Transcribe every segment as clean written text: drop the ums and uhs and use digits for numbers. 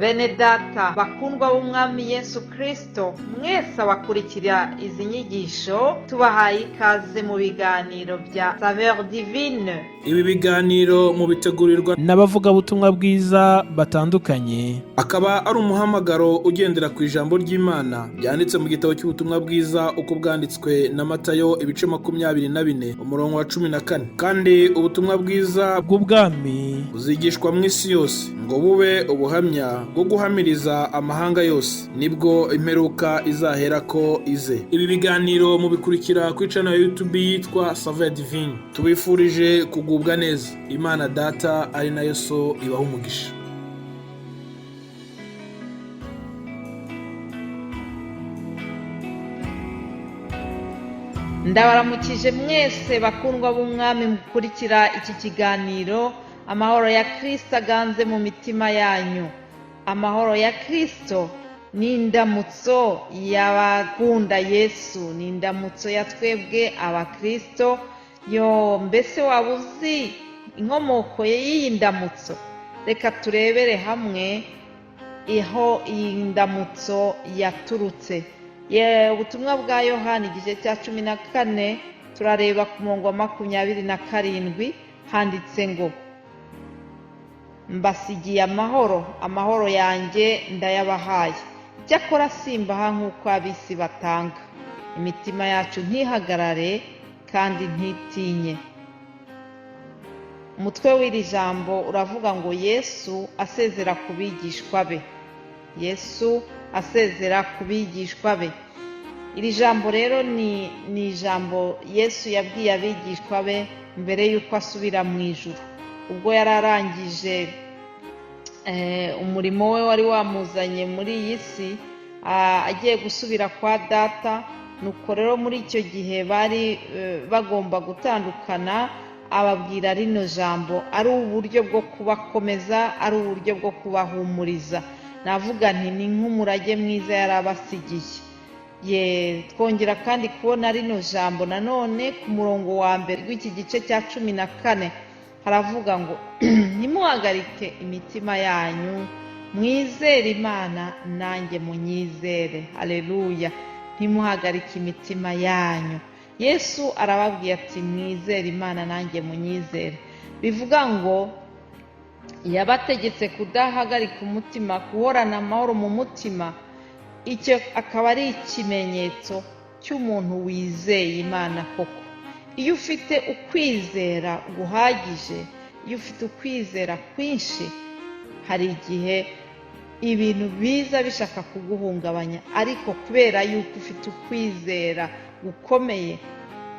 Bene data bakundwa b'Umwami Yesu Kristo, mwese abakurikira izi nyigisho, tubahaye ikaze mu biganiro bya Saveur Divine. Ibi biganiro mubitegurirwa n'abavugabutumwa bwiza batandukanye, akaba ari umuhamagaro ugendera ku ijambo ry'Imana ryanditse mu gitabo cy'ubutumwa bwiza uko bwanditswe na Matayo, ibice 24, umurongo wa 14. Kandi ubutumwa bwiza bw'ubwami buzigishwa mu isi yose ngo bube ubuhamya bwo guhamiriza amahanga yose, nibwo imperuka izaherako ize. Ibi biganiro mubikurikira kuri channel ya YouTube yitwa Saveur Divine. Tubifurije kugubwa neza. Imana Data ari nayo So ibaha umugisha. Ndabaramukije mwese bakundwa b'Umwami mukurikira iki kiganiro. Amahoro ya Kristo aganze mu mitima yanyu. Amahoro ya Kristo ni indamutso y'abakunda Yesu, ni indamutso ya twebwe abakristo. Yo, mbese waba uzi inkomoko y'iyi ndamutso? Reka turebere hamwe aho iyi ndamutso yaturutse. Ubutumwa bwa Yohani igice cya 14, turareba ku murongo wa 27, handitse ngo: "Mbasigiye amahoro, amahoro yanjye ndayabahaye, icyakora simbaha nk'uko ab'isi batanga. Imitima yacu ntihagarare kandi ntitinye." Umutwe w'iri jambo uravuga ngo: Yesu asezera ku bigishwa be. Yesu asezera ku bigishwa be. Iri jambo rero ni ijambo Yesu yabwiye abigishwa be mbere y'uko asubira mu ijuru, ubwo yari arangije umurimo we wari wamuzanye muri iyi si, agiye gusubira kwa Data. Nuko rero muri icyo gihe bari bagomba gutandukana, ababwira rino jambo ari uburyo bwo kubakomeza, ari uburyo bwo kubahumuriza. Navuga nti ni nk'umurage mwiza yari abasigiye. Ye, twongera kandi kubona rino jambo nanone ku murongo wa mbere w'iki gice cya 14, haravuga ngo: "Ntimuhagarike imitima yanyu, mwizere Imana, nanjye munyizere." Haleluya! Ntimuhagarike imitima yanyu. Yesu arababwiye ati: "Mwizere Imana, nanjye munyizere." Bivuga ngo yabategetse kudahagarika umutima, guhorana amahoro mu mutima. Icyo akaba ari ikimenyetso cy'umuntu wizeye Imana koko. Iyo ufite ukwizera guhagije, iyo ufite ukwizera kwinshi, hari igihe ibintu biza bishaka kuguhungabanya, ariko kubera yuko ufite ukwizera gukomeye,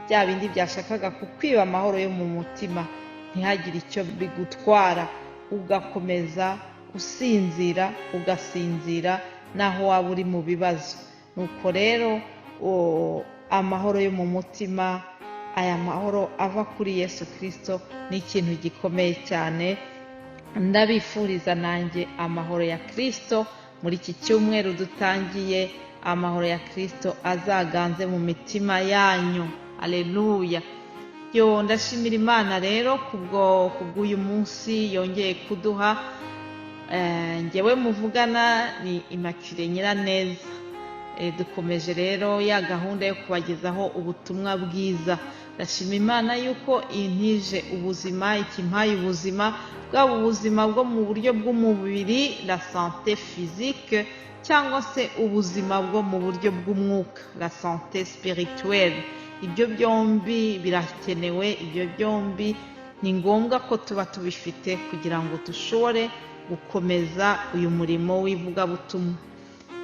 bya bindi byashakaga kukwiba amahoro yo mu mutima ntihagire icyo bigutwara, ugakomeza usinzira, ugasinzira naho waba uri mu bibazo. Nuko rero amahoro yo mu mutima, aya mahoro ava kuri Yesu Kristo, ni ikintu gikomeye cyane. Ndabifuriza nanjye amahoro ya Kristo muri iki cyumweru dutangiye. Amahoro ya Kristo azaganze mu mitima yanyu. Aleluya! Yo, ndashimira Imana rero kubw'uyu munsi yongeye kuduha. Ngewe muvugana ni Immaculée Nyiraneza. Dukomeje rero ya gahunda yo kubagezaho ubutumwa bwiza. Ndashima Imana yuko intije ubuzima, ikimpaye ubuzima, bwaba ubuzima bwo mu buryo bw'umubiri, la santé physique, cyangwa se ubuzima bwo mu buryo bw'umwuka, la santé spirituelle. Ibyo byombi birakenewe, ibyo byombi ni ngombwa ko tuba tubifite kugira ngo dushobore gukomeza uyu murimo w'ivugabutumwa.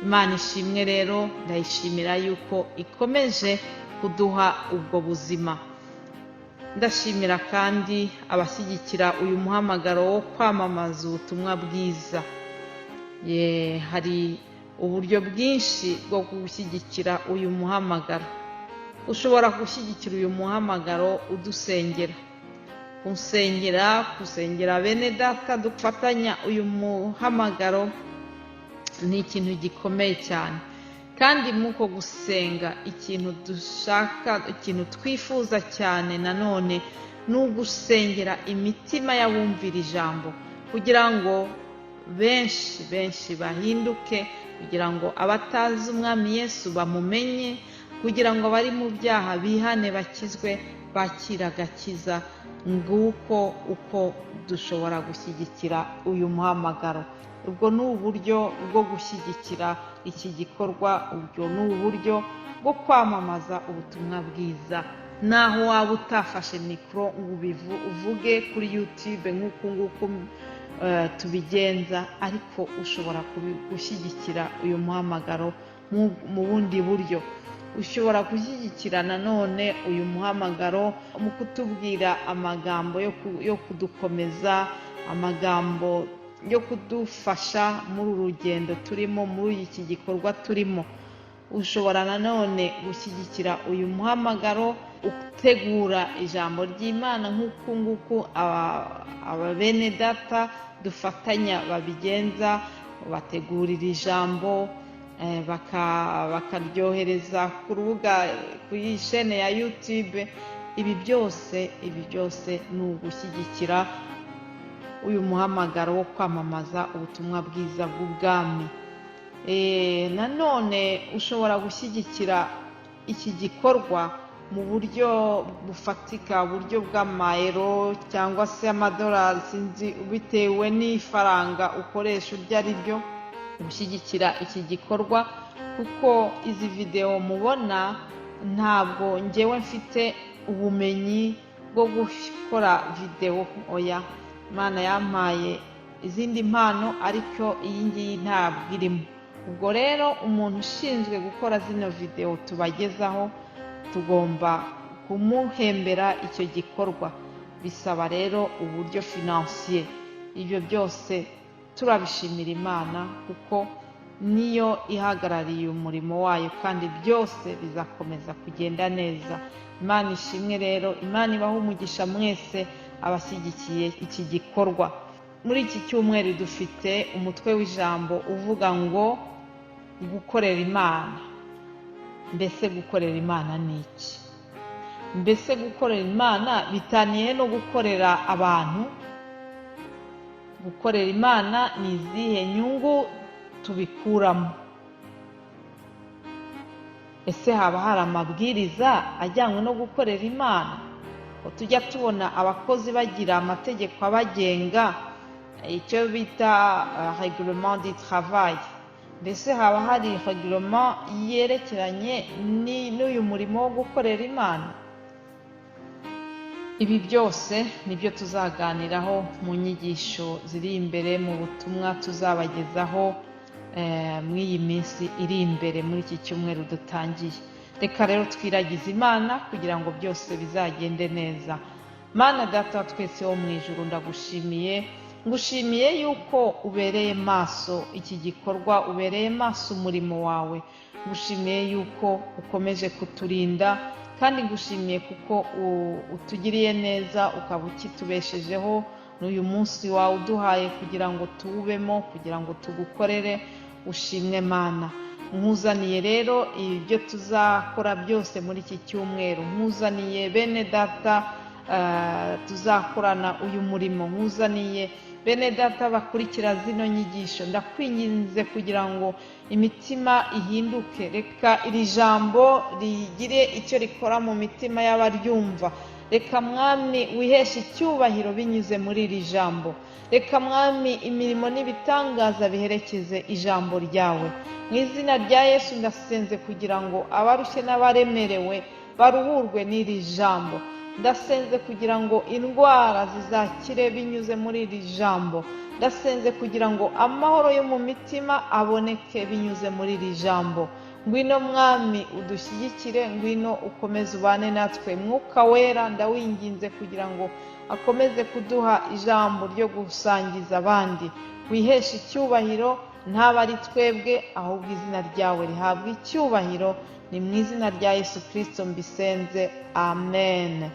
Imana ishimwe rero, ndayishimira yuko ikomeje kuduha ubwo buzima. Ndashimira kandi abashyigikira uyu muhamagaro wo kwamamaza ubutumwa bwiza. Ye, hari uburyo bwinshi bwo gushyigikira uyu muhamagaro. Ushobora gushyigikira uyu muhamagaro udusengera, kunsengera, gusengera bene data dufatanya uyu muhamagaro ni ikintu gikomeye cyane. Kandi muri gusenga, ikintu dushaka, ikintu twifuza cyane nanone ni ugusengera imitima y'abumvira ijambo, kugira ngo benshi benshi bahinduke, kugira ngo abatazi Umwami Yesu bamumenye, kugira ngo abari mu byaha bihane bakizwe, bakire agakiza. Nguko uko dushobora gushyigikira uyu muhamagaro. Ubwo ni uburyo bwo gushyigikira iki gikorwa, ubwo ni uburyo bwo kwamamaza ubutumwa bwiza. Naho waba utafashe mikoro ngo uvuge kuri YouTube nk'uku nguku tubigenza, ariko ushobora gushyigikira uyu muhamagaro mu bundi buryo. Ushobora gushyigikira nanone uyu muhamagaro mu kutubwira amagambo yo kudukomeza, amagambo yo kudufasha muri uru rugendo turimo, muri iki gikorwa turimo. Ushobora nanone gushyigikira uyu muhamagaro utegura ijambo ry'Imana nk'uku nguku aba bene data dufatanya babigenza, bategurira ijambo, bakaryohereza ku rubuga, kuri shene ya YouTube. Ibi byose ni ugushyigikira uyu muhamagaro wo kwamamaza ubutumwa bwiza bw'ubwami. Nanone ushobora gushyigikira iki gikorwa mu buryo bufatika, uburyo bw'amayero cyangwa se amadolari, sinzi, bitewe n'ifaranga ukoresha iryo ari ryo, gushyigikira iki gikorwa, kuko izi videwo mubona ntabwo ngewe mfite ubumenyi bwo gukora videwo. Oya, Imana yampaye izindi mpano, ariko iyi ngiyi ntabwo irimo. Ubwo rero umuntu ushinzwe gukora zino videwo tubagezaho, tugomba kumuhembera icyo gikorwa. Bisaba rero uburyo financier. Ibyo byose turabishimira Imana, kuko niyo ihagarariye umurimo wayo, kandi byose bizakomeza kugenda neza. Imana ishimwe rero, Imana ibahe umugisha mwese abashyigikiye iki gikorwa. Muri iki cyumweru dufite umutwe w'ijambo uvuga ngo gukorera Imana. Mbese gukorera Imana ni iki? Mbese gukorera Imana bitaniye no gukorera abantu? Gukorera Imana ni izihe nyungu tubikuramo? Ese haba hari amabwiriza ajyanywe no gukorera Imana? Ko tujya tubona abakozi bagira amategeko abagenga, icyo bita règlement du travail, mbese haba hari règlement yerekeranye n'uyu murimo wo gukorera Imana? Ibi byose nibyo tuzaganiraho mu nyigisho ziri imbere, mu butumwa tuzabagezaho muri iyi minsi iri imbere, muri iki cyumweru dutangiye. Reka rero twiragize Imana kugira ngo byose bizagende neza. Mana Data wa twese wo mu ijuru, ndagushimiye, ngushimiye yuko ubereye maso iki gikorwa, ubereye maso umurimo wawe. Ngushimiye yuko ukomeje kuturinda, kandi ngushimiye kuko utugiriye neza, ukaba ukitubeshejeho n'uyu munsi wawe uduhaye kugira ngo tuwubemo, kugira ngo tugukorere. Ushimwe Mana. Nkuzaniye rero ibyo tuzakora byose muri iki cyumweru, nkuzaniye bene data tuzakorana uyu murimo, nkuzaniye bene data bakurikira zino nyigisho. Ndakwinginze kugira ngo imitima ihinduke. Reka iri jambo rigire icyo rikora mu mitima y'abaryumva. Reka Mwami wiheshe icyubahiro binyuze muri iri jambo. Reka Mwami imirimo n'ibitangaza biherekeze ijambo ryawe. Mu izina rya Yesu ndasenze kugira ngo abarushye n'abaremerewe baruhurwe n'iri jambo. Ndasenze kugira ngo indwara zizakire binyuze muri iri jambo. Ndasenze kugira ngo amahoro yo mu mitima aboneke binyuze muri iri jambo. Ngwino Mwami udushyigikire, ngwino ukomeze ubane natwe. Mwuka Wera ndawinginze kugira ngo akomeze kuduha ijambo ryo gusangiza abandi. Wiheshe icyubahiro, ntaba ari twebwe, ahubwo izina ryawe rihabwa icyubahiro. Ni mu izina rya Yesu Kirisito mbisenze, amen.